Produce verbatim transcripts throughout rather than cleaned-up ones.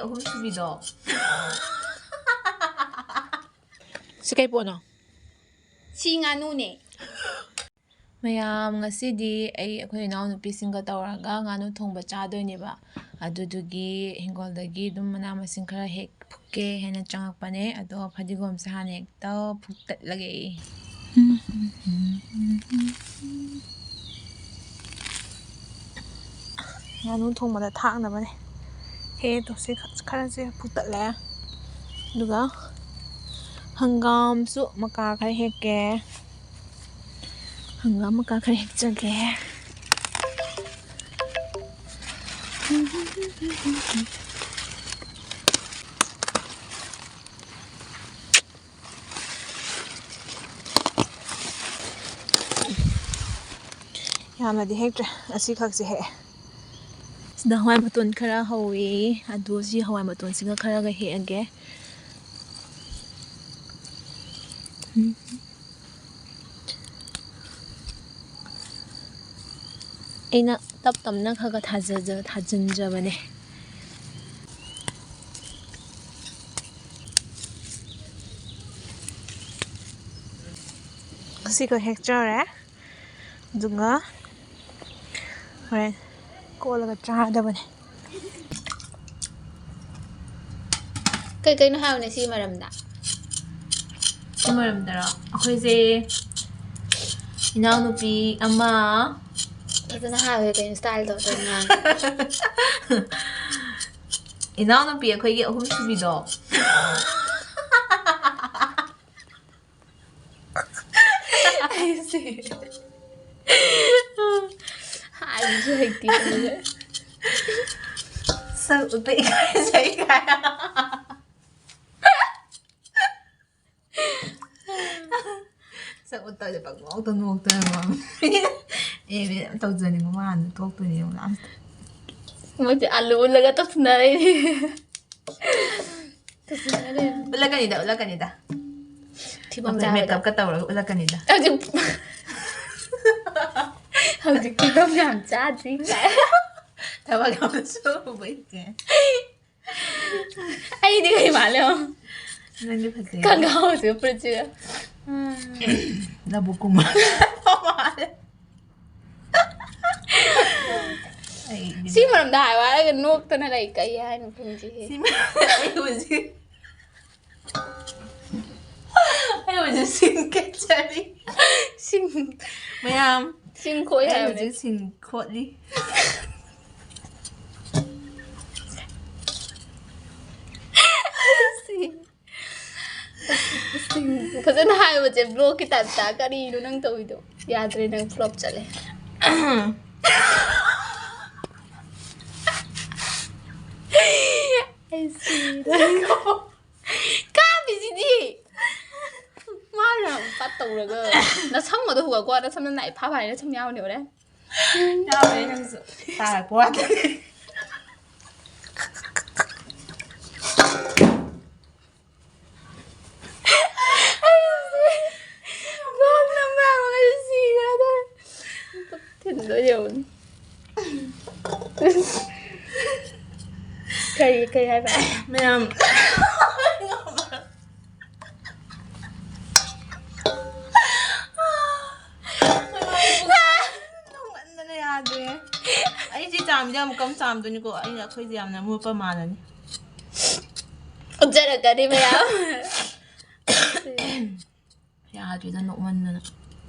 ꯑꯍꯨꯝ ꯁꯨꯕꯤꯗꯣ꯫ ꯁꯤ ꯀꯩ ꯄꯣꯠꯅꯣ? ꯁꯤ ꯉꯥꯅꯨꯅꯦ꯫ ꯃꯌꯥꯝ, ꯉꯁꯤꯗꯤ ꯑꯩ ꯑꯩꯈꯣꯏ ꯏꯅꯥꯎꯅꯨꯄꯤꯁꯤꯡꯒ ꯇꯧꯔꯒ ꯉꯥꯅꯨ ꯊꯣꯡꯕ ꯆꯥꯗꯣꯏꯅꯦꯕ꯫ ꯑꯗꯨꯗꯨꯒꯤ ꯍꯤꯡꯒꯣꯜꯗꯒꯤ ꯑꯗꯨꯝ ꯃꯅꯥ ꯃꯁꯤꯡ ꯈꯔ ꯍꯦꯛ ꯐꯨꯛꯀꯦ ꯍꯥꯏꯅ ꯆꯪꯉꯛꯄꯅꯦ꯫ ꯑꯗꯣ ꯐꯗꯤꯒꯣꯝꯁꯦ ꯍꯥꯟꯅ ꯍꯦꯛꯇ ꯐꯨꯛꯇꯠꯂꯒꯦ꯫ ꯉꯥꯅꯨ ꯊꯣꯡꯕꯗ ꯊꯥꯛꯅꯕꯅꯦ꯫ ꯍꯦ, ꯇꯣ, ꯁꯤ ꯈ-, ꯈꯔꯁꯦ ꯐꯨꯛꯇꯠꯂꯦ꯫ ꯑꯗꯨꯒ ꯍꯪꯒꯥꯝꯁꯨ ꯃꯀꯥ ꯈꯔ ꯍꯦꯛꯀꯦ꯫ ꯍꯪꯒꯥꯝ ꯃꯀꯥ ꯈꯔ ꯍꯦꯛꯆꯒꯦ꯫ ꯌꯥꯝꯅꯗꯤ ꯍꯦꯛꯇ꯭ꯔꯦ, ꯑꯁꯤꯈꯛꯁꯦ ꯍꯦꯛꯑꯦ꯫ ꯁꯤꯗ ꯍꯋꯥꯏ ꯃꯇꯣꯟ ꯈꯔ ꯍꯧꯋꯤ, ꯑꯗꯨ ꯁꯤ ꯍꯋꯥꯏ ꯃꯇꯣꯟꯁꯤꯒ ꯈꯔꯒ ꯍꯦꯛꯑꯒꯦ꯫ ꯑꯩꯅ ꯇꯞ ꯇꯞꯅ ꯈꯔ ꯈꯔ ꯊꯥꯖꯖ-, ꯊꯥꯖꯤꯟꯖꯕꯅꯦ꯫ ꯉꯁꯤꯈꯛ ꯍꯦꯛꯆꯔꯦ꯫ ꯑꯗꯨꯒ ꯍꯣꯔꯦꯟ ꯀꯣꯠꯂꯒ ꯆꯥꯔꯗꯕꯅꯦ꯫ ꯀꯩ ꯀꯩꯅꯣ ꯍꯥꯏꯌꯨꯅꯦ ꯁꯤꯒꯤ ꯃꯔꯝꯗ꯫ ꯁꯤ ꯃꯔꯝꯗꯔꯣ? ꯑꯩꯈꯣꯏꯁꯦ ꯏꯅꯥꯎꯅꯨꯄꯤ ꯑꯃ ꯐꯖꯅ ꯍꯥꯏꯌꯨ, ꯀꯩꯅꯣ ꯁ꯭ꯇꯥꯏꯜꯗꯣ ꯑꯗꯨꯝ ꯉꯥꯡꯉꯦ꯫ ꯏꯅꯥꯎꯅꯨꯄꯤ ꯑꯩꯈꯣꯏꯒꯤ ꯑꯍꯨꯝ ꯁꯨꯕꯤꯗꯣ꯫ ꯑꯩꯁꯦ ꯍꯥꯏꯕꯁꯨ ꯍꯩꯇꯦ꯫ ꯁꯛ ꯎꯠꯄ ꯏꯀꯥꯏꯖꯩ ꯀꯥꯏ꯫ ꯁꯛ ꯎꯠꯇꯕꯁꯦ ꯄꯪꯅꯣꯛꯇ ꯅꯣꯛꯇꯅ ꯃꯥ꯫ ꯑꯦ, ꯃꯤ ꯌꯥꯝ ꯇꯧꯖꯅꯤꯡꯕ ꯃꯥꯟꯕ ꯊꯣꯛꯇꯣꯏꯅꯦ ꯌꯦꯡꯉꯨ last꯫ ꯃꯣꯏꯁꯦ ꯑꯂꯨ ꯎꯜꯂꯒ ꯇꯧꯁꯤꯟꯅꯔꯛꯏꯅꯦ꯫ ꯇꯧꯁꯤꯟꯅꯔꯦ꯫ ꯎꯠꯂꯛꯀꯅꯤꯗ, ꯎꯠꯂꯛꯀꯅꯤꯗ꯫ ꯐꯤꯕꯝ ꯑꯩꯈꯣꯏ ꯆꯥꯕꯗ꯫ Makeupꯀ ꯇꯧꯔꯒ ꯎꯠꯂꯛꯀꯅꯤꯗ꯫ ꯍꯧꯖꯤꯛ ꯍꯧꯖꯤꯛꯇꯤ ꯑꯗꯨꯝ ꯌꯥꯝ ꯆꯥꯗ꯭ꯔꯤ ꯀꯥꯏ꯫ ꯊꯕꯛ ꯌꯥꯝ ꯁꯨꯕꯩꯁꯦ꯫ ꯑꯩꯗꯤ ꯀꯩ ꯃꯥꯜꯂꯦ ꯌꯦꯡꯉꯣ꯫ ꯅꯪꯗꯤ ꯐꯖꯩ꯫ ꯈꯪꯒꯥꯎꯁꯦ ꯐꯨꯔꯤꯠꯁꯤꯒ꯫ ꯂꯧꯕꯨꯛ ꯀꯨꯝꯕ ꯃꯥꯜꯂꯦ꯫ ꯑꯩꯗꯤ ꯁꯤ ꯃꯔꯝꯗ ꯍꯥꯏꯌꯨ ꯍꯥꯏꯔꯒ ꯅꯣꯛꯇꯅ ꯂꯩ꯫ ꯀꯩ ꯍꯥꯏꯅꯣ ꯈꯪꯗꯦꯍꯦ꯫ ꯁꯤ ꯑꯩ ꯍꯧꯖꯤꯛ ꯑꯩ ꯍꯧꯖꯤꯛ ꯁꯤꯡ ꯀꯠꯆꯔꯤ꯫ ꯁꯤꯡ ꯃꯌꯥꯝ ꯁꯤꯡ ꯈꯣꯏ ꯑꯩ ꯍꯥꯏꯕꯅꯦ꯫ ꯍꯧꯖꯤꯛ ꯁꯤꯡ ꯈꯣꯠꯂꯤ꯫ ꯐꯖꯅ ꯍꯥꯏꯌꯣ ꯆꯦ, ꯕ꯭ꯂꯣꯛꯀꯤ ꯇꯥꯏꯞꯇ꯫ ꯀꯔꯤꯅꯣ ꯅꯪ ꯇꯧꯔꯤꯗꯣ? ꯌꯥꯗ꯭ꯔꯦ, ꯅꯪ ꯐ꯭ꯂꯣꯞ ꯆꯠꯂꯦ꯫ ꯑꯩ ꯁꯤꯔꯦ꯫ ꯀꯥꯞꯄꯤꯁꯤꯗꯤ꯫ ꯃꯥꯅ ꯄꯠ ꯇꯧꯔꯒ ꯅꯁꯝꯒꯗꯣ ꯍꯨꯒꯠꯀꯣ꯫ ꯅꯁꯝꯗ ꯅꯥꯏ ꯐꯥ ꯐꯥꯏ ꯅꯁꯝ ꯌꯥꯎꯅꯤ ꯍꯣꯔꯦꯟ꯫ ꯌꯥꯎꯔꯦ ꯅꯪꯁꯨ꯫ ꯇꯥꯔꯛꯄ ꯋꯥꯗꯅꯤ꯫ ꯕ꯭ꯂꯣꯛ ꯅꯝꯕ ꯌꯥꯔꯣꯏ, ꯑꯩ ꯁꯤꯔꯦ꯫ ꯊꯤꯟꯗꯣꯏ ꯌꯦꯡꯉꯨꯅꯦ꯫ ꯀꯔꯤ, ꯀꯔꯤ ꯍꯥꯏꯕ? ꯃꯌꯥꯝ꯫ ꯅꯣꯛꯃꯟꯗꯅ ꯌꯥꯗ꯭ꯔꯦ꯫ ꯑꯩꯁꯦ ꯆꯥꯝꯗꯤ ꯑꯃꯨꯛꯀ ꯑꯃꯨꯛ ꯆꯥꯝꯗꯣꯏꯅꯤꯀꯣ꯫ ꯑꯩꯅ ꯑꯩꯈꯣꯏꯁꯦ ꯌꯥꯝꯅ ꯃꯣꯠꯄ ꯃꯥꯜꯂꯅꯤ꯫ ꯎꯠꯆꯔꯛꯀꯅꯤ ꯃꯌꯥꯝ꯫ ꯌꯥꯗ꯭ꯔꯦꯗ ꯅꯣꯛꯃꯟꯗꯅ꯫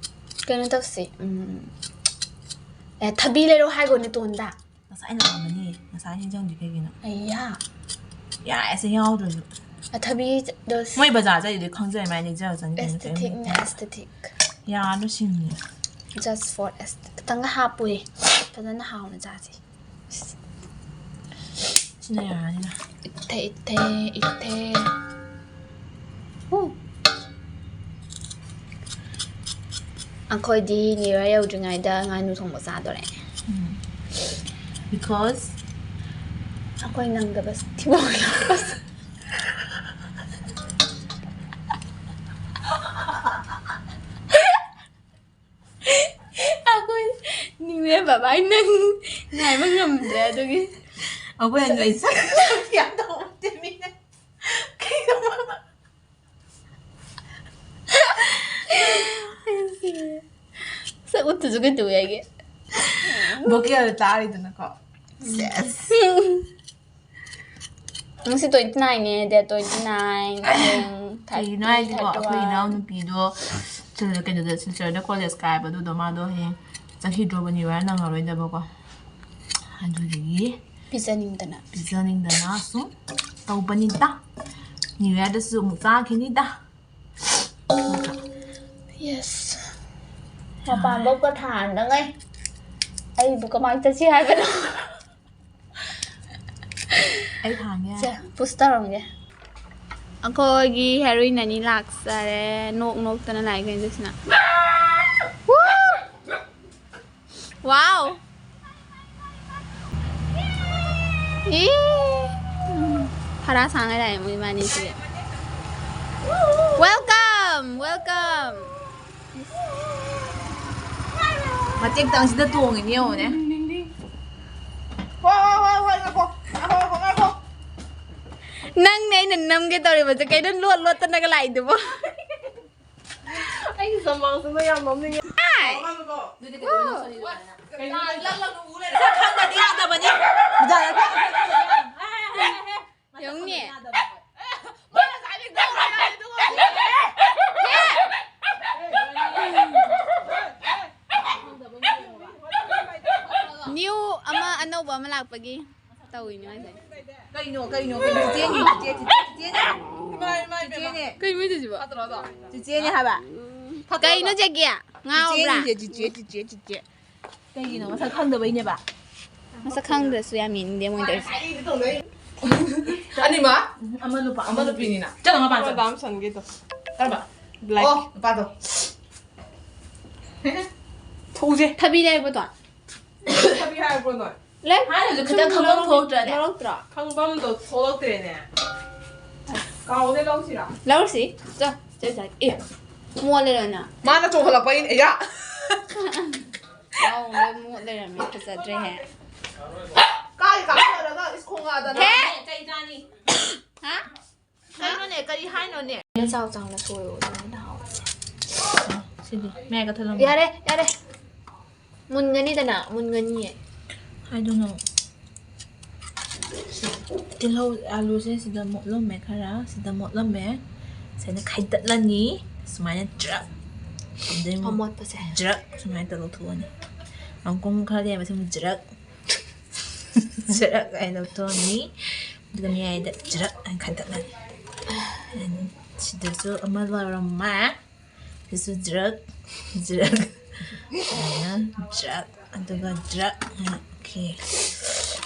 ꯀꯩꯅꯣ ꯇꯧꯁꯤ, ꯎꯝ, ꯑꯦ, ꯊꯕꯤ ꯂꯩꯔꯛꯑꯣ ꯍꯥꯏꯒꯣꯅꯦ ꯇꯣꯟꯗ꯫ ꯉꯁꯥꯏꯅ ꯂꯥꯛꯑꯝꯕꯅꯤ꯫ ꯉꯁꯥꯏ ꯅꯤꯡꯁꯤꯡꯗ꯭ꯔꯤ ꯀꯩꯒꯤꯅꯣ? ꯑꯩꯌꯥ, ꯌꯥꯔꯦꯁꯦ ꯌꯥꯎꯗ꯭ꯔꯁꯨ꯫ ꯑꯊꯕꯤꯗꯣ ꯃꯣꯏ ꯕꯖꯥꯔ ꯆꯠꯂꯤꯗꯤ ꯈꯪꯖꯩ ꯃꯥꯏ ꯅꯤꯡꯖꯔ ꯆꯪꯉꯤ ꯀꯩꯅꯣ ꯀꯩꯅꯣ꯫ ꯑꯦꯁꯊꯦꯊꯤꯛꯅꯦ, ꯑꯦꯁꯊꯦꯊꯤꯛ꯫ ꯌꯥꯔꯅꯨ ꯁꯤꯡꯅꯤ꯫ Just for aesthetic. ꯈꯤꯇꯪꯒ ꯍꯥꯞꯄꯨꯍꯦ꯫ ꯐꯖꯅ ꯍꯥꯎꯅ ꯆꯥꯁꯤ꯫ ꯁꯤꯅ ꯌꯥꯔꯅꯤꯅ꯫ ꯏꯊꯦ, ꯏꯊꯦ, ꯏꯊꯦ꯫ ꯎ꯫ ꯑꯩꯈꯣꯏꯗꯤ New Year ꯌꯧꯗ꯭ꯔꯤꯉꯩꯗ ꯉꯥꯅꯨ ꯊꯣꯡꯕ ꯆꯥꯗꯣꯔꯦ꯫ Because ꯑꯩꯈꯣꯏ ꯅꯪꯗꯕꯁꯦ ꯊꯤꯕꯣꯡ ꯂꯥꯎꯕꯁꯦ꯫ ꯑꯩꯈꯣꯏ, ꯀꯃꯥꯏ ꯅꯪ ꯉꯥꯏꯕ ꯉꯝꯗ꯭ꯔꯦ ꯑꯗꯨꯒꯤ꯫ ꯑꯩꯈꯣꯏ ꯑꯅꯤ ꯂꯩ ꯁꯛ ꯌꯥꯝ ꯇꯧꯕ ꯃꯤꯅ ꯀꯩꯅꯣ꯫ ꯁꯛ ꯎꯠꯇꯁꯨ ꯀꯩꯗꯧꯋꯦ ꯍꯥꯏꯒꯦ? ꯚꯣꯀꯦꯜꯗ ꯇꯥꯔꯤꯗꯅꯀꯣ꯫ ꯁꯦꯁ꯫ ꯉꯁꯤ twenty nine ꯅꯦ, date twenty nine, ꯄꯨꯡ ꯀꯩꯒꯤꯅꯣ ꯍꯥꯏꯗꯤꯀꯣ, ꯑꯩꯈꯣꯏ ꯏꯅꯥꯎꯅꯨꯄꯤꯗꯣ ꯁꯤꯜ-, ꯀꯩꯅꯣꯗ, ꯁꯤꯜꯆꯔꯗ ꯀꯣꯂꯦꯖ ꯀꯥꯏꯕ, ꯑꯗꯨꯗꯣ ꯃꯥꯗꯣ ꯍꯌꯦꯡ ꯆꯠꯈꯤꯗ꯭ꯔꯣꯕ, ꯅ꯭ꯌꯨ ꯌꯥꯔ ꯅꯪꯉꯔꯣꯏꯗꯕꯀꯣ꯫ ꯑꯗꯨꯗꯨꯒꯤ ꯄꯤꯖꯅꯤꯡꯗꯅ꯫ ꯄꯤꯖꯅꯤꯡꯗꯅ ꯁꯨꯝ ꯇꯧꯕꯅꯤꯗ꯫ ꯅ꯭ꯌꯨ ꯌꯥꯔꯗꯁꯨ ꯑꯃꯨꯛ ꯆꯥꯈꯤꯅꯤꯗ꯫ ꯌꯦꯁ꯫ ꯃꯄꯥꯟꯐꯧꯒ ꯊꯥꯅꯉꯩ ꯑꯩꯕꯨ ꯀꯃꯥꯏꯅ ꯆꯠꯁꯤ ꯍꯥꯏꯕꯅꯣ? ꯑꯩ ꯊꯥꯡꯒꯦ꯫ ꯁꯦ, ꯄꯨꯁ ꯇꯧꯔꯝꯒꯦ꯫ ꯑꯩꯈꯣꯏꯒꯤ ꯍꯦꯔꯣꯏꯟ ꯑꯅꯤ ꯂꯥꯛꯆꯔꯦ꯫ ꯅꯣꯛ ꯅꯣꯛꯇꯅ ꯂꯥꯛꯏ ꯀꯩꯅꯣ ꯁꯤꯅ꯫ Wow! ꯏ! ꯐꯔꯥ ꯁꯥꯡꯉ ꯂꯥꯛꯑꯦ ꯃꯣꯏ ꯏꯕꯥꯅꯤꯁꯤꯗꯤ꯫ Welcome! Welcome! ꯃꯇꯦꯛꯇꯪ ꯁꯤꯗ ꯇꯣꯡꯉꯤꯅꯦ ꯌꯦꯡꯉꯨꯅꯦ꯫ ꯍꯣꯏ, ꯍꯣꯏ, ꯍꯣꯏ, ꯍꯣꯏ, ꯉꯥꯏꯈꯣ꯫ ꯉꯥꯏꯈꯣ, ꯉꯥꯏꯈꯣ, ꯉꯥꯏꯈꯣ꯫ ꯅꯪꯅꯦ ꯑꯩꯅ ꯅꯝꯒꯦ ꯇꯧꯔꯤꯕꯁꯦ, ꯀꯩꯅꯣ ꯂꯣꯠ ꯂꯣꯠꯇꯅꯒ ꯂꯥꯛꯏꯗꯨꯕꯣ? ꯑꯩꯒꯤ ꯖꯃꯥꯡꯁꯤꯅ ꯌꯥꯝ ꯅꯣꯛꯅꯤꯡꯉꯦ꯫ ꯍꯥꯏ! ꯀꯩꯅꯣ? ꯂꯪ ꯂꯪ ꯎ ꯂꯩꯔꯦ꯫ ꯁꯛ ꯈꯪꯗꯗꯤ ꯌꯥꯗꯕꯅꯤ꯫ ꯌꯦꯡꯉꯨꯅꯦ꯫ New ꯑꯃ ꯑꯅꯧꯕ ꯑꯃ ꯂꯥꯛꯄꯒꯤ ꯇꯧꯔꯤꯅꯦ ꯃꯥꯁꯦ꯫ ꯀꯩꯅꯣ, ꯀꯩꯅꯣ, ꯀꯩꯅꯣ, ꯀꯩꯅꯣ? ꯆꯤꯆꯦꯅꯤ, ꯆꯤꯆꯦ, ꯆꯤꯆꯦ, ꯆꯤꯆꯦꯅꯦ꯫ ꯏꯃꯥ, ꯏꯃꯥ, ꯏꯃꯥ꯫ ꯆꯤꯆꯦꯅꯦ꯫ ꯀꯩꯅꯣ ꯃꯣꯏ ꯇꯧꯏꯁꯤꯕꯣ? ꯆꯤꯆꯦꯅꯦ ꯍꯥꯏꯕ꯫ ꯀꯩꯅꯣ ꯆꯦꯒꯤ? ꯉꯥꯎꯕ꯭ꯔꯥ? ꯆꯤꯆꯦꯅꯤ, ꯆꯤꯆꯦ, ꯆꯤꯆꯦ, ꯆꯤꯆꯦ꯫ ꯀꯩꯒꯤꯅꯣ? ꯃꯁꯛ ꯈꯪꯗꯕꯩꯅꯦꯕ꯫ ꯃꯁꯛ ꯈꯪꯗ꯭ꯔꯁꯨ ꯌꯥꯝ ꯌꯦꯡꯅꯤꯡꯗꯦ ꯃꯣꯏ ꯇꯧꯔꯤꯁꯦ꯫ ꯑꯅꯤꯃꯛ? ꯑꯃ ꯅꯨꯄꯥ, ꯑꯃ ꯅꯨꯄꯤꯅꯤꯅ꯫ ꯆꯠꯂꯣ ꯃꯄꯥꯟ ꯆꯠꯂꯣ꯫ ꯗꯥꯝꯁꯟꯒꯤꯗꯣ꯫ ꯀꯔꯝꯕ? Black꯫ ꯑꯣ, ꯅꯨꯄꯥꯗꯣ꯫ ꯊꯣꯛꯎꯁꯦ꯫ ꯊꯕꯤ ꯂꯩꯔꯛꯄꯗꯣ? ꯊꯕꯤ ꯍꯥꯏꯔꯛꯄ꯭ꯔꯣ ꯅꯣꯏ? ꯂꯩ-, ꯍꯥꯏꯔꯁꯨ ꯁꯨꯝ ꯈꯤꯇꯪ ꯈꯪꯐꯝ ꯂꯧꯔꯛ-, ꯊꯣꯛꯇ꯭ꯔꯅꯦ? ꯂꯧꯔꯛꯇ꯭ꯔꯣ? ꯈꯪꯐꯝꯗꯣ ꯊꯣꯛꯂꯛꯇ꯭ꯔꯦꯅꯦ꯫ ꯀꯥꯎꯗꯩ ꯂꯧꯁꯤꯔꯥ? ꯂꯧꯔꯨꯁꯤ꯫ ꯆꯣ, ꯆꯣ, ꯆꯣ꯫ ꯑꯦ, ꯃꯣꯜꯂꯦ ꯂꯣꯏꯅ꯫ ꯃꯥꯅ ꯆꯣꯡꯈꯠꯂꯛꯄ ꯑꯩꯅ, ꯑꯌꯥ! ꯋꯥꯎ, ꯂꯣꯏ ꯃꯣꯠ ꯂꯩꯔꯝꯃꯦ꯫ ꯐꯖꯗ꯭ꯔꯦꯍꯦ꯫ ꯀꯥꯏ ꯀꯥꯞꯊꯔꯒ ꯏꯁ ꯈꯣꯡꯉꯥꯗꯅ꯫ ꯍꯦ? ꯆꯩ ꯆꯥꯅꯤ꯫ ꯍꯥ? ꯀꯩꯅꯣꯅꯦ? ꯀꯔꯤ ꯍꯥꯏꯅꯣꯅꯦ? ꯆꯥꯎ ꯆꯥꯎꯅ ꯁꯣꯏꯌꯣ, ꯑꯗꯨꯃꯥꯏꯅ ꯍꯥꯎꯋꯦ꯫ ꯁꯤꯗꯤ ꯃꯌꯥꯏ ꯀꯛꯊꯠꯂꯝꯃꯣ꯫ ꯌꯥꯔꯦ, ꯌꯥꯔꯦ꯫ ꯃꯨꯟꯒꯅꯤꯗꯅ, ꯃꯨꯟꯒꯅꯤꯌꯦ꯫ ꯍꯥꯏꯗꯨꯅꯣ꯫ ꯇꯤꯜꯍꯧ, ꯑꯂꯨꯁꯦ ꯁꯤꯗ ꯃꯣꯠꯂꯝꯃꯦ ꯈꯔ, ꯁꯤꯗ ꯃꯣꯠꯂꯝꯃꯦ꯫ ꯁꯤꯅ ꯈꯥꯏꯗꯠꯂꯅꯤ꯫ ꯁꯨꯃꯥꯏꯅ ꯖ꯭ꯔꯛ꯫ ꯑꯗꯩ ꯑꯃꯨꯛ ꯑꯃꯣꯠꯄꯁꯦ꯫ ꯖ꯭ꯔꯛ ꯁꯨꯃꯥꯏꯅ ꯇꯧꯔ ꯂꯧꯊꯣꯛꯑꯅꯤ꯫ ꯑꯃꯨꯛ ꯈꯔ ꯂꯩꯔ ꯃꯁꯤ ꯑꯃꯨꯛ ꯖ꯭ꯔꯛ꯫ ꯖ꯭ꯔꯛ ꯍꯥꯏꯅ ꯂꯧꯊꯣꯛꯑꯅꯤ꯫ ꯑꯗꯨꯒ ꯃꯌꯥꯏꯗ ꯖ꯭ꯔꯛ ꯍꯥꯏꯅ ꯈꯥꯏꯗꯠꯂꯅꯤ꯫ ꯁꯤꯗꯁꯨ ꯑꯃ ꯂꯧꯔꯝꯃꯦ꯫ ꯁꯤꯁꯨ ꯖ꯭ꯔꯛ, ꯖ꯭ꯔꯛ, ꯁꯨꯃꯥꯏꯅ ꯖ꯭ꯔꯛ, ꯑꯗꯨꯒ ꯖ꯭ꯔꯛ꯫ ꯑꯣꯀꯦ꯫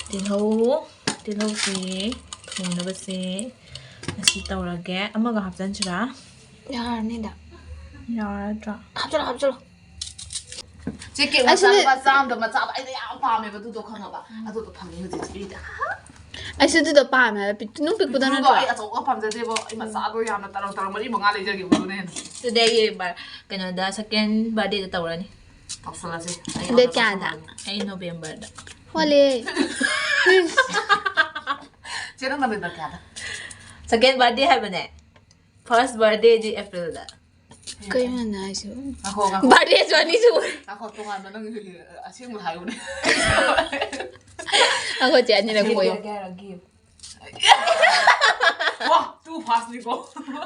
ꯇꯤꯜꯍꯧ, ꯇꯤꯜꯍꯧꯁꯦ ꯊꯣꯡꯅꯕꯁꯦ ꯑꯁꯤ ꯇꯧꯔꯒꯦ꯫ ꯑꯃꯒ ꯍꯥꯞꯆꯤꯟꯁꯤꯔꯥ? ꯌꯥꯔꯅꯤꯗ꯫ ꯌꯥꯔꯗ꯭ꯔꯥ? ꯍꯥꯞꯆꯤꯜꯂꯣ, ꯍꯥꯞꯆꯤꯜꯂꯣ꯫ ꯁꯤ ꯀꯦꯛ ꯃꯆꯥ ꯑꯩꯁꯨꯅꯦ꯫ ꯂꯨꯄꯥ ꯆꯥꯝꯗ ꯃꯆꯥ ꯑꯩꯅ ꯌꯥꯝ ꯄꯥꯝꯃꯦꯕ ꯑꯗꯨꯗꯣ, ꯈꯪꯉꯕ? ꯑꯗꯨꯗꯣ ꯐꯪꯉꯦ ꯍꯧꯖꯤꯛ ꯐ꯭ꯔꯤꯗ꯫ ꯑꯩꯁꯨ ꯑꯗꯨꯗꯣ ꯄꯥꯝꯃꯦ ꯍꯥꯏꯕ꯫ ꯄꯤꯇ꯭ꯔꯨ-, ꯅꯪ ꯄꯤꯛꯄꯗꯣ ꯄꯤꯇ꯭ꯔꯨꯗꯣ ꯅꯠꯇ꯭ꯔꯣ? ꯑꯩ ꯑꯆꯧꯕ ꯄꯥꯝꯖꯗꯦꯕꯣ꯫ ꯑꯩ ꯃꯆꯥꯗꯣ ꯌꯥꯝꯅ ꯇꯔꯪ ꯇꯔꯪ ꯃꯔꯤ ꯃꯉꯥ ꯂꯩꯖꯒꯦꯕ ꯑꯗꯨꯅ ꯍꯦꯟꯅ꯫ ꯑꯗꯨꯗꯤ ꯑꯩ ꯕꯥꯔ-, ꯀꯩꯅꯣꯗ second birthdayꯗ ꯇꯧꯔꯅꯤ꯫ ꯇꯧꯁꯜꯂꯁꯤ꯫ ꯑꯩ date order ꯀꯌꯥꯗ? ꯇꯧꯁꯜꯂꯒꯦ꯫ ꯑꯩ Novemberꯗ꯫ ꯋꯥꯠꯂꯤ꯫ ꯆꯦ, ꯅꯪ November ꯀꯌꯥꯗ? Second birthday ꯍꯥꯏꯕꯅꯦ꯫ First birthdayꯗꯤ Aprilꯗ꯫ ꯀꯩꯅꯣ ꯅꯪ ꯍꯥꯏꯁꯤꯕꯨ? ꯉꯥꯏꯈꯣ, ꯉꯥꯏꯈꯣ꯫ Birthdayꯁꯨ ꯑꯅꯤ ꯁꯨꯔꯦ꯫ ꯉꯥꯏꯈꯣ, ꯇꯣꯉꯥꯟꯕ ꯅꯪ ꯑꯁꯦꯡꯕ ꯍꯥꯏꯌꯨꯅꯦ꯫ ꯑꯩꯈꯣꯏ ꯆꯦ ꯑꯅꯤꯔꯛ ꯄꯣꯛꯏ꯫ Gift ꯄꯤꯔꯛꯀꯦ ꯍꯥꯏꯔꯣ, gift? ꯋꯥ, too fastꯅꯤꯀꯣ꯫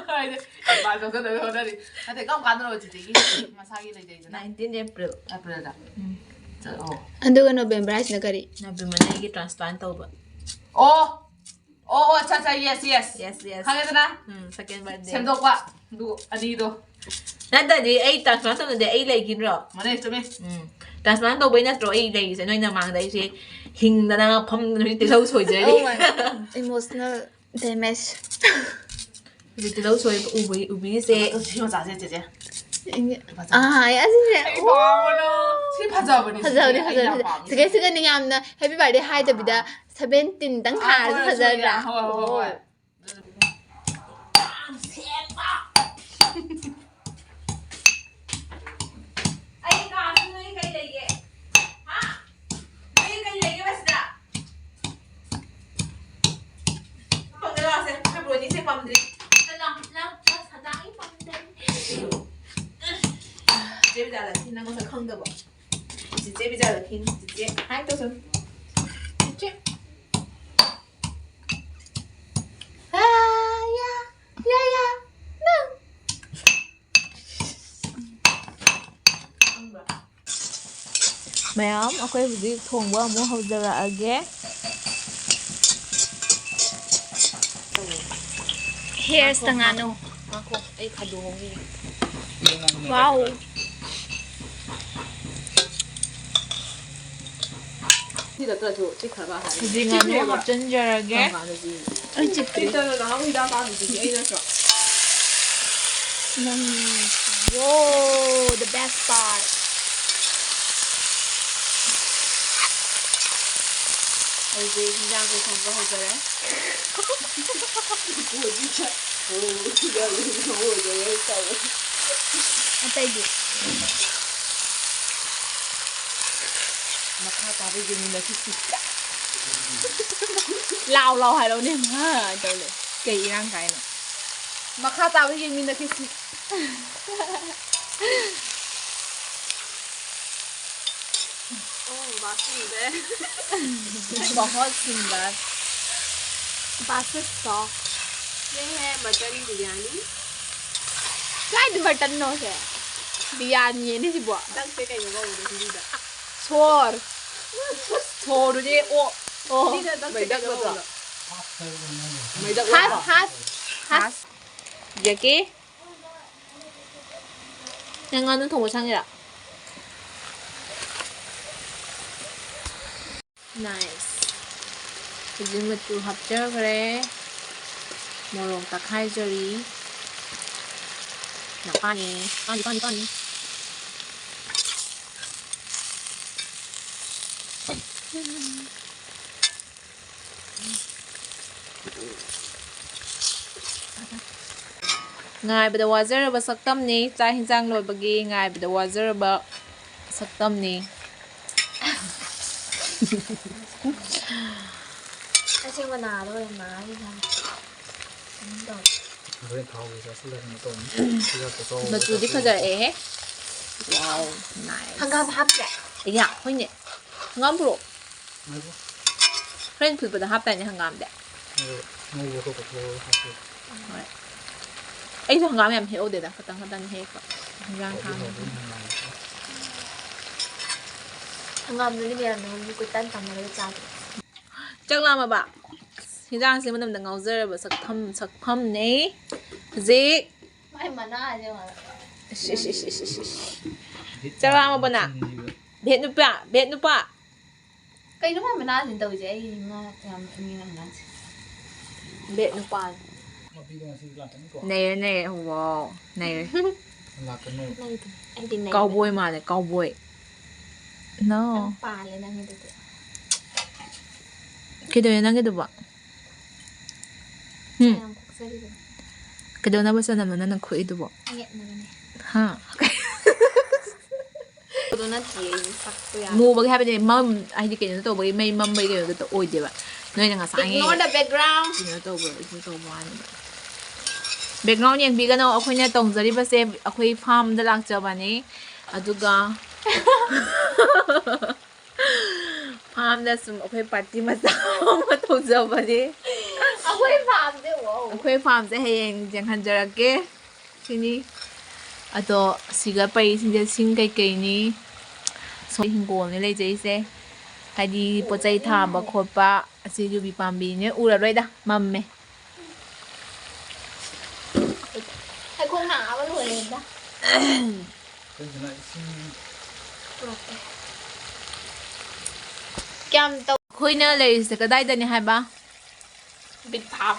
ꯍꯥꯏꯗꯤ, advance ꯂꯧꯁꯤꯟꯅꯕ ꯍꯣꯠꯅꯔꯤ꯫ ꯅꯠꯇꯦ, ꯀꯔꯝ ꯀꯥꯟꯗꯅꯣ ꯆꯤꯆꯦꯒꯤ ꯃꯁꯥꯒꯤ ꯂꯩꯖꯩꯗꯅ? Nineteen April꯫ Aprilꯗ꯫ ꯎꯝ꯫ ꯆꯠ-, ꯑꯣ꯫ ꯑꯗꯨꯒ November ꯍꯥꯏꯁꯤꯅ ꯀꯔꯤ? Novemberꯅ ꯑꯩꯒꯤ transplant ꯇꯧꯕ꯫ ꯑꯣ! ꯑꯣ, ꯑꯣ, ꯑꯠꯆꯥ, ꯑꯠꯆꯥ, yes, yes꯫ Yes, yes꯫ ꯈꯪꯉꯦꯗꯅ? ꯎꯝ, second birthday꯫ ꯁꯦꯝꯗꯣꯛꯄ, ꯑꯗꯨ ꯑꯅꯤꯗꯣ꯫ ꯅꯠꯇ꯭ꯔꯗꯤ ꯑꯩ transplant ꯇꯧꯅꯗꯦ, ꯑꯩ ꯂꯩꯈꯤꯗ꯭ꯔꯣ? ꯃꯥꯅꯦ, ꯆꯨꯝꯃꯦ꯫ ꯎꯝ꯫ Transplant ꯇꯧꯕꯩ ꯅꯠꯇ꯭ꯔꯣ ꯑꯩ ꯂꯩꯔꯤꯁꯦ? ꯅꯣꯏ ꯅꯃꯥꯡꯗ ꯑꯩꯁꯦ ꯍꯤꯡꯗꯅ ꯐꯝꯗꯅ ꯍꯧꯖꯤꯛ ꯇꯤꯜꯍꯧ ꯁꯣꯏꯖꯔꯤ꯫ Oh my God꯫ Emotional damage꯫ ꯍꯧꯖꯤꯛ ꯇꯤꯜꯍꯧ ꯁꯣꯏ ꯎꯕꯤ-, ꯎꯕꯤꯔꯤꯁꯦ꯫ ꯑꯗꯣ ꯁꯤ ꯃꯆꯥꯁꯦ, ꯆꯦꯆꯦ꯫ ꯏꯪ-, ꯐꯖꯕ꯫ ꯑꯥ, ꯑꯁꯤꯁꯦ꯫ ꯑꯩ ꯄꯥꯝꯕꯅ꯫ ꯁꯤ ꯐꯖꯕꯅꯦ, ꯐꯖꯕꯅꯦ, ꯁꯤꯁꯦ ꯑꯩ ꯌꯥꯝ ꯐꯖꯕꯅꯦ꯫ ꯄꯥꯝꯃꯦ꯫ ꯁꯤꯒꯩ, ꯁꯤꯒꯅꯦ ꯌꯥꯝꯅ happy birthday ꯍꯥꯏꯗꯕꯤꯗ ꯑꯥ꯫ Seventeenꯇꯪ ꯑꯥ, ꯊꯥꯔꯁꯨ ꯍꯣꯏ, ꯍꯣꯏ, ꯐꯖꯗ꯭ꯔꯥ? ꯍꯣꯏ, ꯍꯣꯏ, ꯍꯣꯏ꯫ ꯍꯣꯏ꯫ ꯑꯩ ꯀꯥꯗ ꯅꯣꯏ ꯀꯩ ꯂꯩꯒꯦ? ꯆꯦ ꯕꯤꯖꯥꯗ ꯊꯤꯟ, ꯆꯦ, ꯍꯥꯏ ꯇꯧꯁꯟ꯫ ꯆꯦ꯫ ꯑꯥ, ꯌꯥ, ꯌꯥ, ꯌꯥ, ꯅꯪ꯫ ꯈꯪꯕ꯭ꯔꯥ? ꯃꯌꯥꯝ, ꯑꯩꯈꯣꯏ ꯍꯧꯖꯤꯛ ꯊꯣꯡꯕ ꯑꯃꯨꯛ ꯍꯧꯖꯔꯛꯑꯒꯦ꯫ Here's the ꯉꯥꯅꯨ꯫ ꯉꯥꯈꯣ, ꯑꯩ ꯈꯥꯏꯗꯣꯛꯍꯧꯈꯤꯒꯦ꯫ Wow꯫ ꯁꯤꯗ ꯅꯠꯇ꯭ꯔꯁꯨ ꯆꯤꯛꯈ꯭ꯔꯕ ꯍꯥꯏ꯫ ꯍꯧꯖꯤꯛ ꯉꯥꯅꯨ ꯍꯥꯞꯆꯤꯟꯖꯔꯒꯦ꯫ ꯀꯔꯝ ꯀꯥꯟꯗ ꯆꯤꯛꯏꯅꯣ? ꯑꯩ ꯆꯤꯛꯇ꯭ꯔꯤ꯫ ꯆꯤꯛꯇꯅ ꯅꯍꯥꯟ ꯍꯤꯗꯥꯛ ꯀꯥꯞꯄꯤꯗꯨꯗꯤ ꯑꯩ ꯅꯠꯇ꯭ꯔꯣ? ꯅꯪ, wow, the best part꯫ ꯍꯧꯖꯤꯛ ꯍꯤꯟꯖꯥꯡꯁꯦ ꯊꯣꯡꯕ ꯍꯧꯖꯔꯦ꯫ ꯑꯇꯩꯗꯤ? ꯃꯈꯥ ꯇꯥꯕ ꯌꯦꯡꯃꯤꯟꯅꯈꯤꯁꯤ꯫ ꯂꯥꯎ ꯂꯥꯎ ꯍꯥꯏꯔꯛꯎꯅꯦ꯫ ꯍꯥ ꯇꯧ ꯂꯩ꯫ ꯀꯩ ꯏꯔꯥꯡ ꯀꯥꯏꯅꯣ? ꯃꯈꯥ ꯇꯥꯕ ꯌꯦꯡꯃꯤꯟꯅꯈꯤꯁꯤ꯫ ओह, बहुत सुंदर। बहुत सुंदर। बासठ सौ। ये है मटन बिरयानी। ꯀꯥꯏꯗ ꯃꯇꯟꯅꯣ ꯁꯦ? ꯕꯤꯔꯌꯥꯅꯤꯅꯦ ꯁꯤꯕꯣ꯫ ꯗꯛꯁꯦ ꯀꯩꯅꯣ ꯀꯧꯕꯗꯣ ꯍꯤꯟꯗꯤꯗ? ꯁꯣꯔ꯫ ꯁꯣꯔꯗꯨꯗꯤ ꯑꯣꯛ꯫ ꯑꯣ꯫ ꯍꯤꯟꯗꯤꯗ ꯗꯛꯁꯦ ꯃꯩꯗꯛ ꯀꯩꯅꯣ ꯅꯠꯇ꯭ꯔꯣ? ꯀꯧꯕꯗꯣ? ꯃꯩꯗꯛ ꯍꯥꯁ, ꯅꯠꯇ꯭ꯔꯣ? ꯍꯥꯁ, ꯍꯥꯁ꯫ ꯖꯦꯀꯤ꯫ ꯅꯪ ꯉꯥꯅꯨ ꯊꯣꯡꯕ ꯁꯪꯉꯤꯔꯣ? Nice. ꯍꯧꯖꯤꯛ ꯃꯆꯨ ꯍꯥꯞꯆꯈ꯭ꯔꯦ꯫ ꯃꯣꯔꯣꯛ ꯇꯛꯈꯥꯏꯖꯔꯤ꯫ ꯅꯄꯥꯅꯤ, ꯄꯥꯅꯤ, ꯄꯥꯅꯤ, ꯄꯥꯅꯤ꯫ ꯉꯥꯏꯕꯗ ꯋꯥꯖꯔꯕ ꯁꯛꯇꯝꯅꯤ꯫ ꯆꯥꯛ ꯍꯤꯟꯖꯥꯡ ꯂꯣꯏꯕꯒꯤ ꯉꯥꯏꯕꯗ ꯋꯥꯖꯔꯕ ꯁꯛꯇꯝꯅꯤ꯫ ꯑꯁꯦꯡꯕ ꯅꯥꯗꯣꯔꯦ, ꯅꯥꯔꯤꯁꯦ꯫ ꯀꯩꯅꯣꯝ ꯇꯧꯔꯦ꯫ ꯍꯣꯔꯦꯟ ꯊꯥꯎꯒꯤ ꯆꯥꯁꯤꯜꯂꯒ ꯀꯩꯅꯣ ꯇꯧꯅꯤ꯫ ꯁꯤꯒ ꯆꯥꯛ ꯆꯥꯎ꯫ ꯃꯆꯨꯗꯤ ꯐꯖꯔꯛꯑꯦꯍꯦ꯫ Wow, nice. ꯍꯪꯒꯥꯝ ꯍꯥꯞꯇ꯭ꯔꯦ? ꯌꯥ, ꯍꯣꯏꯅꯦ꯫ ꯍꯪꯒꯥꯝ ꯄꯨꯔꯛꯑꯣ꯫ ꯉꯥꯏꯈꯣ꯫ ꯍꯣꯔꯦꯟ ꯐꯨꯠꯄꯗ ꯍꯥꯞꯇꯥꯏꯅꯦ ꯍꯪꯒꯥꯝꯗꯤ꯫ ꯉꯥꯏꯈꯣ, ꯉꯧꯕ ꯈꯣꯠꯄ ꯇꯧꯔꯒ ꯍꯥꯞꯄꯣ꯫ ꯍꯣꯏ꯫ ꯑꯩꯁꯨ ꯍꯪꯒꯥꯝ ꯌꯥꯝ ꯍꯦꯛꯍꯧꯗꯦꯗ, ꯈꯇꯪ ꯈꯇꯪ ꯍꯦꯛꯄ꯫ ꯍꯤꯟꯖꯥꯡ ꯍꯥꯎꯗꯤ ꯊꯥꯅꯕ꯫ ꯍꯥꯎꯕꯅꯤ ꯍꯪꯒꯥꯝ꯫ ꯍꯪꯒꯥꯝꯗꯨꯗꯤ ꯃꯌꯥꯝꯅ ꯍꯧꯖꯤꯛ ꯀꯣꯏꯇꯥꯟ ꯇꯥꯟꯅꯔꯒ ꯆꯥꯕ꯫ ꯆꯥꯛ ꯂꯥꯝꯃꯕ? ꯍꯤꯟꯖꯥꯡꯁꯦ ꯃꯅꯝꯗ ꯉꯥꯎꯖꯔꯕ ꯁꯛꯐꯝ, ꯁꯛꯐꯝꯅꯦ꯫ ꯍꯧꯖꯤꯛ ꯃꯥꯏ ꯃꯅꯥꯁꯦ ꯌꯦꯡꯉꯣ꯫ ꯏꯁ, ꯏꯁ, ꯏꯁ, ꯏꯁ, ꯏꯁ, ꯏꯁ꯫ ꯆꯥꯛ ꯂꯥꯝꯃꯕꯣ ꯅꯪ? ꯚꯦꯠ ꯅꯨꯄꯥ, ꯚꯦꯠ ꯅꯨꯄꯥ꯫ ꯀꯩꯅꯣ ꯃꯥꯏ ꯃꯅꯥꯁꯤꯅ ꯇꯧꯔꯤꯁꯦ? ꯑꯩ ꯉꯥ ꯌꯥꯝ ꯅꯣꯛꯅꯤꯡꯉꯦ ꯃꯅꯥꯁꯦ꯫ ꯚꯦꯠ ꯅꯨꯄꯥ꯫ ꯃꯄꯤꯗꯣ ꯉꯁꯤꯗꯤ ꯂꯥꯛꯀꯅꯤꯀꯣ? ꯅꯩꯔꯦ, ꯅꯩꯔꯦ꯫ ꯋꯥꯎ, ꯅꯩꯔꯦ꯫ ꯂꯥꯛꯀꯅꯨ꯫ ꯅꯩꯗꯦ꯫ ꯑꯩꯗꯤ ꯅꯩꯕꯅꯦ꯫ Cowboy ꯃꯥꯜꯂꯦ, cowboy꯫ No꯫ ꯌꯥꯝ ꯄꯥꯜꯂꯦ ꯅꯪꯒꯤꯗꯨꯗꯤ꯫ ꯀꯩꯗꯧꯔꯦ ꯅꯪꯒꯤꯗꯨꯕꯣ? ꯍꯨꯝ? ꯌꯥꯝ ꯀꯣꯛꯆꯔꯤꯕꯅꯤ꯫ ꯀꯩꯗꯧꯅꯕ ꯆꯅꯝꯅꯣ ꯅꯪꯅ ꯈꯣꯛꯏꯗꯨꯕꯣ? ꯃꯦꯠꯅꯕꯅꯦ꯫ ꯍꯥ? ꯑꯗꯨ ꯅꯠꯇꯤꯌꯦ, ꯑꯩ ꯁꯛꯄ ꯌꯥꯗꯦ꯫ ꯃꯨꯕꯒꯤ ꯍꯥꯏꯕꯅꯦ, ꯃꯝ-, ꯍꯥꯏꯗꯤ ꯀꯩꯅꯣ ꯇꯧꯕꯒꯤ, ꯃꯩ ꯃꯝꯕꯒꯤ ꯀꯩꯅꯣꯗꯣ ꯑꯣꯏꯗꯦꯕ꯫ ꯅꯣꯏꯅ ꯉꯁꯥꯏ Ignore the background. ꯀꯩꯅꯣ ꯇꯧꯕ, ꯏꯒꯅꯣꯔ ꯇꯧꯕ ꯋꯥꯅꯤꯗ꯫ Background ꯌꯦꯡꯕꯤꯒꯅꯣ, ꯑꯩꯈꯣꯏꯅ ꯇꯧꯖꯔꯤꯕꯁꯦ ꯑꯩꯈꯣꯏ farmꯗ ꯂꯥꯛꯆꯕꯅꯤ꯫ ꯑꯗꯨꯒ farmꯗ ꯁꯨꯝ ꯑꯩꯈꯣꯏ party ꯃꯆꯥ ꯑꯃ ꯇꯧꯖꯕꯅꯤ꯫ ꯑꯩꯈꯣꯏ farmꯁꯦ, wow꯫ ꯑꯩꯈꯣꯏ farmꯁꯦ ꯍꯌꯦꯡ ꯌꯦꯡꯍꯟꯖꯔꯛꯀꯦ꯫ ꯁꯤꯅꯤ꯫ ꯑꯗꯣ ꯁꯤꯒ ꯄꯩꯁꯤꯡꯁꯦ ꯁꯤꯡ ꯀꯩꯀꯩꯅꯤ꯫ ꯁꯣꯝ ꯍꯤꯡꯒꯣꯜꯅꯤ ꯂꯩꯖꯩꯁꯦ꯫ ꯍꯥꯏꯗꯤ ꯄꯣꯠ ꯆꯩ ꯊꯥꯕ ꯈꯣꯠꯄ꯫ ꯑꯁꯤ ꯌꯨꯕꯤ ꯄꯥꯝꯕꯤꯅꯦ꯫ ꯎꯔꯔꯣꯏꯗ, ꯃꯝꯃꯦ꯫ ꯍꯩꯈꯣꯡ ꯅꯥꯕ ꯂꯣꯏꯔꯦꯗ꯫ ꯑꯗꯨꯗꯨꯅ ꯏꯁꯤꯡ ꯄꯨꯔꯛꯀꯦ꯫ ꯀꯌꯥꯝ ꯇꯧ- ꯑꯩꯈꯣꯏꯅ ꯂꯩꯔꯤꯁꯦ ꯀꯗꯥꯏꯗꯅꯦ ꯍꯥꯏꯕ? Big farm꯫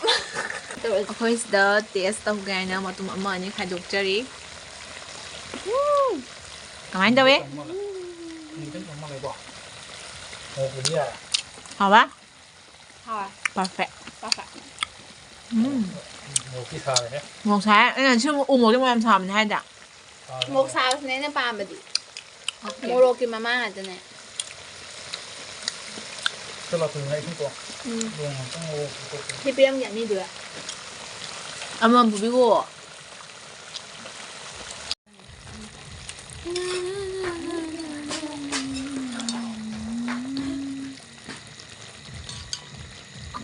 ꯑꯩꯈꯣꯏ ꯁꯤꯗ test ꯇꯧꯒꯦ ꯍꯥꯏꯅ ꯃꯇꯨꯝ ꯑꯃ ꯑꯅꯤ ꯈꯥꯏꯗꯣꯛꯆꯔꯤ꯫ ꯎꯝ꯫ ꯀꯃꯥꯏꯅ ꯇꯧꯋꯦ? ꯍꯥꯎꯕ? ꯍꯥꯎꯋꯦ꯫ Perfect꯫ Perfect꯫ ꯎꯝ꯫ ꯃꯣꯔꯣꯛꯇꯤ ꯁꯥꯔꯦꯍꯦ꯫ ꯃꯣꯔꯣꯛ ꯁꯥꯏ꯫ ꯑꯩꯅ ꯁꯤ ꯎ ꯃꯣꯔꯣꯛꯁꯦ ꯃꯣꯔꯣꯛ ꯌꯥꯝ ꯁꯥꯕꯅꯦ ꯍꯥꯏꯗ꯫ ꯃꯣꯔꯣꯛ ꯁꯥꯕꯁꯤꯅꯦ ꯑꯩꯅ ꯄꯥꯝꯕꯗꯤ꯫ ꯃꯣꯔꯣꯛꯀꯤ ꯃꯃꯥ ꯉꯥꯛꯇꯅꯦ꯫ ꯆꯠꯂꯣ, ꯊꯨꯅ ꯏꯁꯤꯡ ꯀꯣ꯫ ꯎꯝ꯫ ꯅꯣꯡ ꯑꯃꯨꯛꯇꯪ ꯉꯧꯔꯒ ꯄꯨꯊꯣꯛꯀꯦ꯫ ꯁꯤ ꯄꯤꯔꯝꯒꯦ ꯑꯅꯤꯗꯨꯗ꯫ ꯑꯃꯃꯝ ꯄꯨꯕꯤꯒꯣ꯫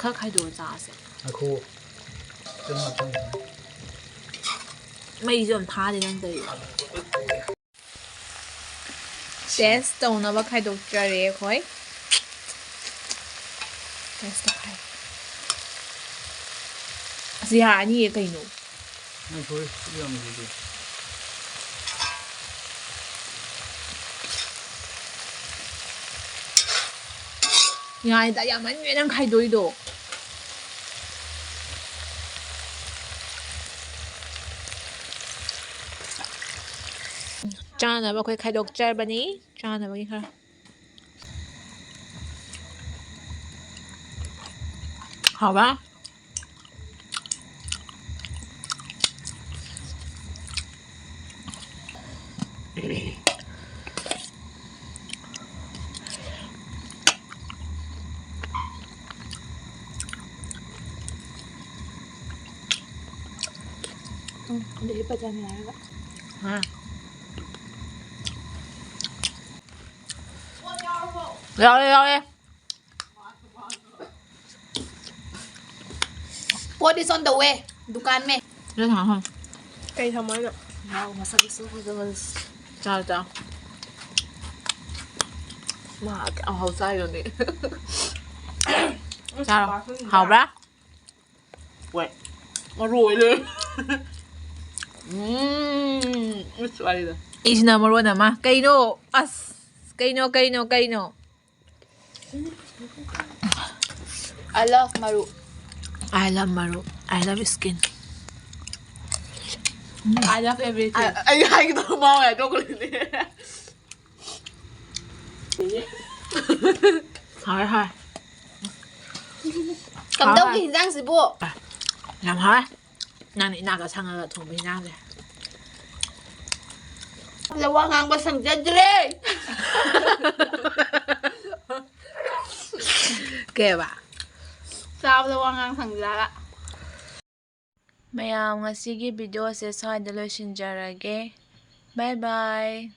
ꯈꯔ ꯈꯥꯏꯗꯣꯛꯑ ꯆꯥꯁꯦ꯫ ꯉꯥꯏꯈꯣ꯫ ꯆꯪꯉꯣ, ꯆꯪꯉꯣ꯫ ꯃꯩꯁꯨ ꯌꯥꯝ ꯊꯥꯗꯦ ꯅꯪ ꯇꯧꯔꯤꯗꯣ꯫ Test ꯇꯧꯅꯕ ꯈꯥꯏꯗꯣꯛꯆꯔꯦ ꯑꯩꯈꯣꯏ꯫ Test ꯇꯧꯈꯥꯏ꯫ ꯑꯁꯤ ꯌꯥꯔꯅꯤꯌꯦ ꯀꯩꯅꯣ꯫ ꯅꯪ ꯁꯣꯏ ꯁꯤ ꯌꯥꯝ ꯂꯩꯗꯤ꯫ ꯌꯥꯏꯗ, ꯌꯥꯝꯃꯟꯈ꯭ꯔꯦ ꯅꯪ ꯈꯥꯏꯗꯣꯛꯏꯗꯣ꯫ ꯆꯥꯅꯕ ꯑꯩꯈꯣꯏ ꯈꯥꯏꯗꯣꯛꯆꯔꯕꯅꯤ꯫ ꯆꯥꯅꯕꯒꯤ ꯈꯔ꯫ ꯍꯥꯎꯕ? ꯎꯝ, ꯑꯗꯨ ꯍꯤꯞꯄ ꯆꯥꯅꯤ ꯍꯥꯏꯔꯒ꯫ ꯍꯥ? ꯌꯥꯎꯔꯦ, ꯌꯥꯎꯔꯦ꯫ Pot is on the way. दुकान में꯫ ꯂꯣꯏ ꯊꯥꯡꯉꯣ꯫ ꯀꯩ ꯊꯝꯃꯣ ꯍꯥꯏꯅꯣ? ꯋꯥꯎ, ꯃꯁꯛ ꯃꯁꯛ ꯐꯖꯕ꯫ ꯆꯥꯔꯣ, ꯆꯥꯔꯣ꯫ ꯃꯥ ꯀꯌꯥꯝ ꯍꯥꯎ ꯆꯥꯔꯤꯅꯣꯅꯦ꯫ ꯆꯥꯔꯣ꯫ ꯍꯥꯎꯕ꯭ꯔꯥ? ꯍꯣꯏ꯫ ꯃꯔꯣꯏ ꯂꯣꯏ꯫ ꯎꯝ꯫ ꯑꯁ, ꯋꯥꯔꯤꯗꯣ꯫ ꯑꯩꯁꯤꯅ ꯃꯔꯣꯟ ꯑꯃ꯫ ꯀꯩꯅꯣ? ꯑꯁ꯫ ꯀꯩꯅꯣ, ꯀꯩꯅꯣ, ꯀꯩꯅꯣ? I love ꯃꯔꯨ꯫ I love ꯃꯔꯨ꯫ I love skin꯫ I love everything꯫ ꯑꯩ ꯍꯥꯏꯒꯗꯧꯕ ꯃꯥ ꯍꯥꯏꯗꯣꯛꯈ꯭ꯔꯦꯅꯦ꯫ ꯍꯥꯎꯋꯦ, ꯍꯥꯎꯋꯦ꯫ ꯀꯝꯗꯧꯒꯦ ꯍꯥꯎꯋꯦ꯫ ꯍꯤꯟꯖꯥꯡꯁꯤꯕꯨ? ꯌꯥꯝ ꯍꯥꯎꯋꯦ꯫ ꯅꯪꯅ ꯏꯅꯥꯛꯇ ꯁꯪꯉꯒ ꯊꯣꯡꯕ ꯍꯤꯟꯖꯥꯡꯁꯦ꯫ ꯋꯥ ꯉꯥꯡꯕ ꯁꯪꯖꯗ꯭ꯔꯦ꯫ ꯀꯩꯕ? ꯆꯥꯕꯗ ꯋꯥ ꯉꯥꯡ ꯁꯪꯗ꯭ꯔꯦ ꯍꯥꯏꯕ꯫ ꯃꯌꯥꯝ, ꯉꯁꯤꯒꯤ videoꯁꯦ ꯁ꯭ꯋꯥꯏꯗ ꯂꯣꯏꯁꯤꯟꯖꯔꯒꯦ꯫ Bye bye꯫